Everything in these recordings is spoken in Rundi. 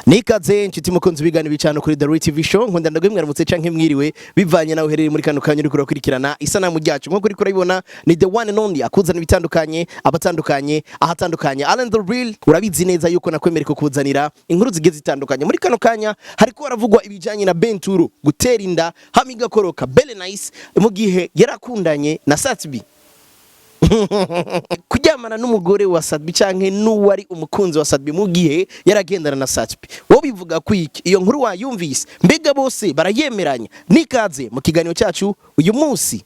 Nikaze nshuti mukunzi w'ibigani bicano kuri The Royal TV Show. Nkunda ndagwe mwaramutse canke mwiriwe, bivanye nawe uherereye muri kano kanya uriko urakurikirana isanamu ryacu. Nkuko uriko urabibona, ni the one and only akuzana ibitandukanye, abatandukanye, ahatandukanye, Alan the Real. Urabizi neza yuko nakwemereka kukuzanira inkuru zigiye zitandukanye. Muri kano kanya hariko haravugwa ibijanye na Benturo gutera inda hamwe igakoroka Belle Nice mu gihe yarakundanye na Sat-B, kuryamana n'umugore wa Sat-B canke n'uwari umukunzi wa Sat-B mu gihe yaragendana na Sat-B. Wowe bivuga kwiki? Iyo nkuru wayumvise? Mbega bose barayemeranya? Nikaze mu kiganiro cyacu uyu munsi.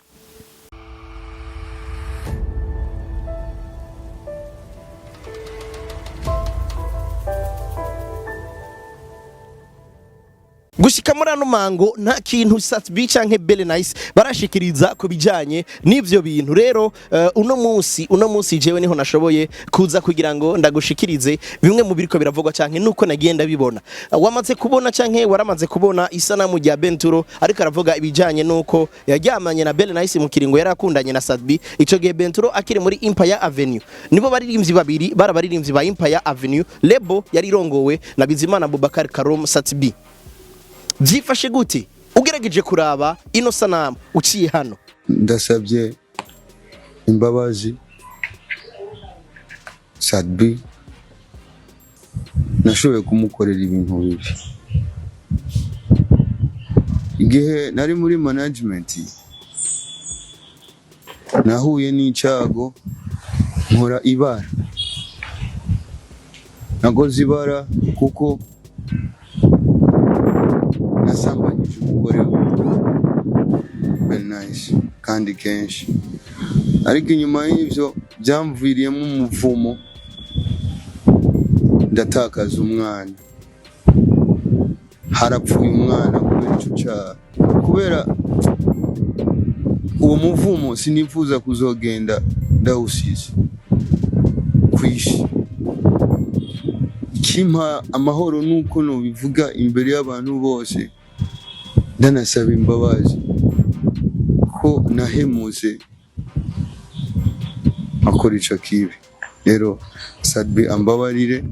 Gushika muri ano mango nta kintu Sat-B canke Belle Nice barashikiriza ku bijanye n'ivyo bintu. Rero uno munsi jewe niho nashoboye kuza kugira ngo ndagushikirize bimwe mu biriko biravugwa canke nuko nagiye ndabibona. Wamaze kubona canke waramaze kubona isanamu rya Benturo ariko aravuga ibijanye nuko yaryamanye na Belle Nice mu kiringo yarakundanye na Sat-B. Ico gihe Benturo akiri muri Empire Avenue. Nibo baririmbyi babiri barabaririmbyi ba Empire Avenue, label yari irongowe na Bizimana Abubakar Karom Sat-B. Byifashe gute ugerageje kuraba ino sanamu uciye hano? Ndasabye imbabazi Sat-B, nashoboye kumukorera ibintu bibi igihe nari muri management. Nahuye n'icyago, nkora ibara, nakoze ibara kuko nasambanyije umugore we Nice kandi kenshi. Ariko inyuma y'ibyo byamviriyemo umuvumo, ndatakaza umwana, harapfuye umwana kubera icyo cyaha. Kubera uwo muvumo sinifuza kuzogenda ndawusize ku isi. Ikimpa amahoro nuko nobivuga imbere y'abantu bose, ndanasaba imbabazi ko nahemutse akora ico kibi. Rero Sat-B ambabarire,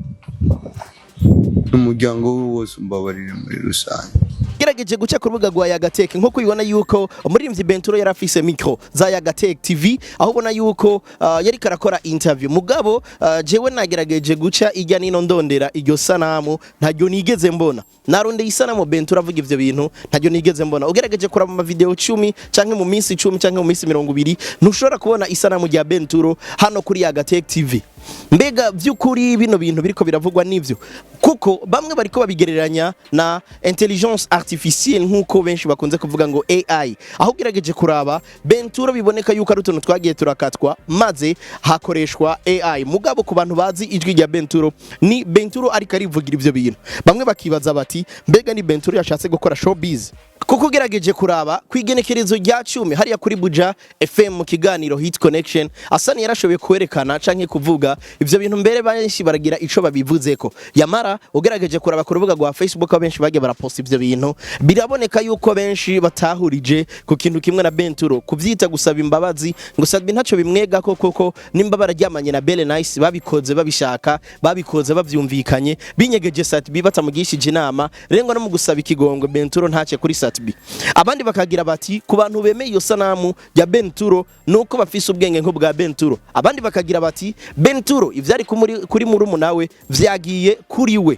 n'umuryango we wose umbabarire muri rusange. Gerageje guca ku rubuga rwa Yagatek, nkuko ubibona yuko umuririmbyi Benturo yari afise micro za Yagatek TV, aho ubona yuko yari karakora interview. Mugabo jewe nagerageje guca ijya nino ndondera iryo sanamu, ntaryo nigeze mbona. Narondeye isanamu Benturo avuga ivyo bintu, ntaryo nigeze mbona. Ugerageje kuraba ama video 10 canke mu minsi 10 canke mu minsi 20, ntushobora kubona isanamu rya Benturo hano kuri Yagatek TV. Mbega vy'ukuri bino bintu biriko biravugwa nivyo? Kuko bamwe bariko babigereranya na intelligence artificielle, nkuko benshi bakunze kuvuga ngo AI, aho ugerageje kuraba Benturo biboneka yuko ari utuntu twagiye turakatwa maze hakoreshwa AI. Mugabo ku bantu bazi ijwi rya Benturo, ni Benturo ariko arivugira ivyo bintu. Bamwe bakibaza bati: "Mbega ni Benturo yashatse gukora showbiz?" Kuko ugerageje kuraba ku igenekerezo rya 10 hariya kuri Buja FM mu kiganiro Hit Connection, Asani yarashoboye kwerekana canke kuvuga ivyo bintu, mbere benshi baragira ico babivuzeko. Yamara ugerageje kuraba ku rubuga rwa Facebook aho benshi bagiye baraposta ivyo bintu, biraboneka yuko benshi batahurije ku kintu kimwe na Benturo kuvyita gusaba imbabazi, ngo Sat-B ntaco bimwega ko koko nimba bararyamanye na Belle Nice babikoze babishaka, babikoze bavyumvikanye, binyegeje Sat-B batamugishije inama. Rero no mu gusaba ikigongwe Benturo ntace kuri Sat-B. Abandi bakagira bati ku bantu bemeye iyo sanamu ya Benturo nuko bafise ubwenge nk'ubwa Benturo. Abandi bakagira bati Benturo ivyari kuri murumuna we vyagiye kuri we.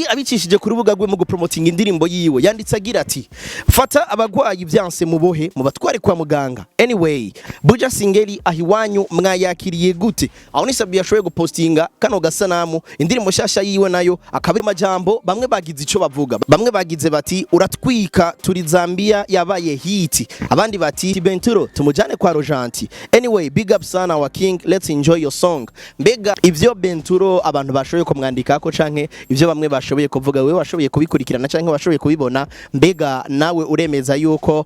Abicishije ku rubuga rwe mu gupromotinga indirimbo yiwe, yanditse agira ati: "Fata abagwayi vyanse mubohe mubatware kwa muganga." Anyway, Buja Singeli ahiwanyu mwayakiriye gute? Aho ni Sabi yashoboye gupostinga kano gasanamu, indirimbo shasha yiwe nayo akaba amajambo. Bamwe bagize ico bavuga, bamwe bagize bati: "Uratwika, turi Zambia yabaye hit." Abandi bati: "Benturo tumujane kwa Rojanti." Anyway, big up sana wa king, let's enjoy your song. Mbega ivyo Benturo abantu bashoboye kumwandikako canke ivyo bamwe bamwe bashoboye kuvuga. Wewe washoboye kubikurikirana cyangwa washoboye kubibona, mbega nawe uremeza yuko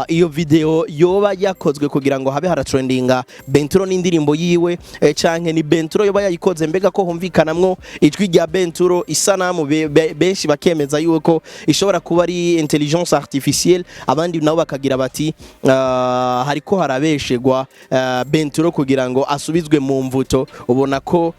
iyo video yoba yakozwe kugira ngo habe haratrendinga Benturo n'indirimbo yiwe, canke ni Benturo yoba yayikoze? Mbega ko humvikanamwo ijwi rya Benturo, isanamu benshi bakemeza yuko ishobora kuba ari intelligence artificielle, abandi nabo bakagira bati hariko harabeshegwa Benturo kugira ngo asubizwe mu mvuto. Ubona ko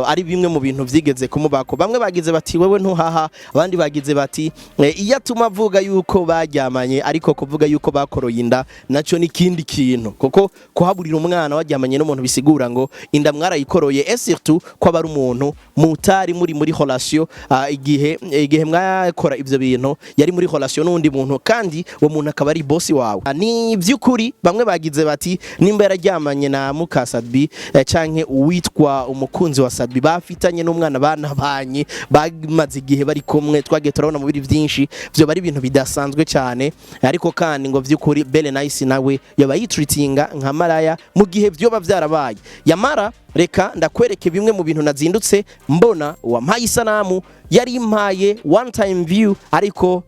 ari bimwe mu bintu vyigeze kumubako. Bamwe bagize bati wewe ntuhaha, abandi bagize bati iyo atuma avuga yuko baryamanye, ariko kuvuga yuko bakoroye inda naco ni kindi kintu, kuko kuhaburira umwana waryamanye n'umuntu bisigura ngo inda mwarayikoroye, et surtout ko aba ari umuntu mutari muri relation igihe mwakora ivyo bintu yari muri relation n'undi muntu, kandi uwo muntu akaba ari boss wawe. Ni vy'ukuri bamwe bagize bati nimba yararyamanye na muka Sadbi, canke uwitwa umukunzi wa Sadbi bafitanye n'umwana, banabanye, bamaze igihe bari kumwe, twagiye turabona mu biri byinshi, vyo bari ibintu bidasanzwe cyane. Ariko kandi ngo vy'ukuri Belle Nice nawe yaba yitreatinga nka maraya mu gihe vyoba vyarabaye. Yamara reka ndakwereke bimwe mu bintu nazindutse mbona. Wampaye isanamu yari impaye one time view, ariko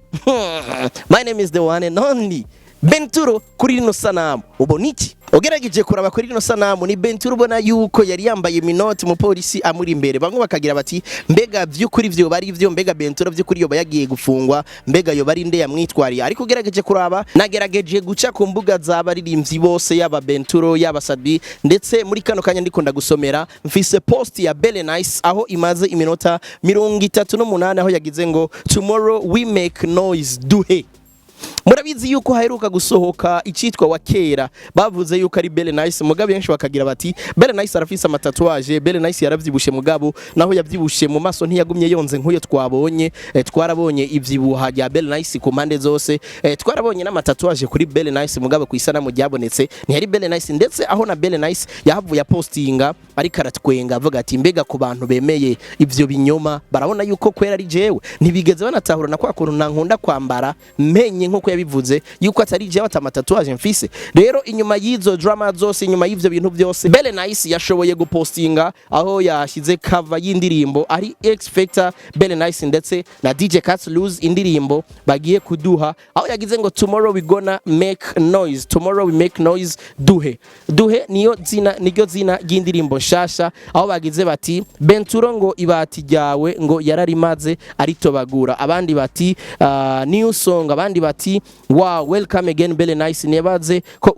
my name is the one and only Benturo. Kuri rino sanamu ubona iki? Ugerageje kuraba kuri rino sanamu, ni Benturo ubona yuko yari yambaye menottes, umupolisi amuri imbere. Bamwe bakagira bati mbega vy'ukuri vyo bari vyo? Mbega Benturo vy'ukuri yoba yagiye gufungwa? Mbega yoba ari nde yamwitwariye? Ariko ugerageje kuraba, nagerageje guca ku mbuga z'abaririmbyi bose, yaba Benturo, yaba Sabi, ndetse muri kano kanya ndiko ndagusomera mfise post ya Belle Nice aho imaze iminota 38, aho yagize ngo "Tomorrow we make noise, duhe." Murabizi yuko haheruka gusohoka icitwa wa kera, bavuze yuko ari Belle Nice, mugabo benshi bakagira bati Belle Nice arafise amatatouage, Belle Nice yaravyibushe, mugabo naho yavyibushe mu maso ntiyagumye yonze nk'uyo twabonye. Twarabonye ivyibuha rya Belle Nice ku mpande zose, twarabonye n'amatatouage kuri Belle Nice, mugabo ku isanamu ryabonetse ntiyari Belle Nice. Ndetse aho na Belle Nice yahavuye apostinga ariko aratwenga, avuga ati mbega ku bantu bemeye ivyo binyoma barabona yuko kwera ari jewe, ntibigeze banatahura na kwa kuntu nankunda kwambara menye nkuko yabivuze yuko atari jewe, ata matatouage mfise. Rero inyuma y'izo drama zose, inyuma y'ivyo bintu byose, Belle Nice yashoboye gupostinga aho yashyize cover y'indirimbo ari X Factor Belle Nice ndetse na DJ Cats Lose, indirimbo bagiye kuduha, aho yagize ngo "Tomorrow we gonna make noise, tomorrow we make noise, duhe duhe." Niyo zina, niryo zina ry'indirimbo nshasha, aho bagize bati Benturo ngo ibati ryawe ngo yararimaze aritobagura, abandi bati new song, abandi bati wow, welcome again Belle Nice, nibaze ko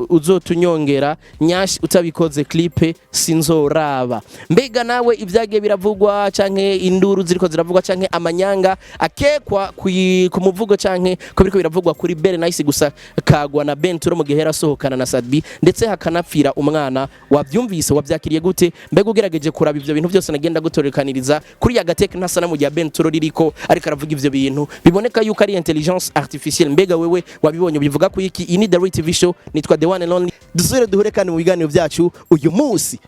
uzotunyongera nyashi, utabikoze clip sinzoraba. Mbega nawe ibyagiye biravugwa canke induru ziriko ziravugwa canke amanyanga akekwa ku muvugo canke ko biriko biravugwa kuri Belle Nice gusa kagwa na Benturo mu gihe yarasohokana na Sadbi, ndetse hakanapfira umwana, wabyumvise, wabyakiriye gute? Mbega ugerageje kuraba ivyo bintu byose nagenda gutorekaniriza kuri ya gateka, nta sanamu rya Benturo ririko, ariko aravuga ivyo bintu biboneka yuko ari intelligence artificielle. Mbega wewe wabibonye, ubivuga ku iki? Iyi ni The Ray TV Show, nitwa The One and Only. Dusubire duhure kandi mu biganiro byacu. Uyu munsi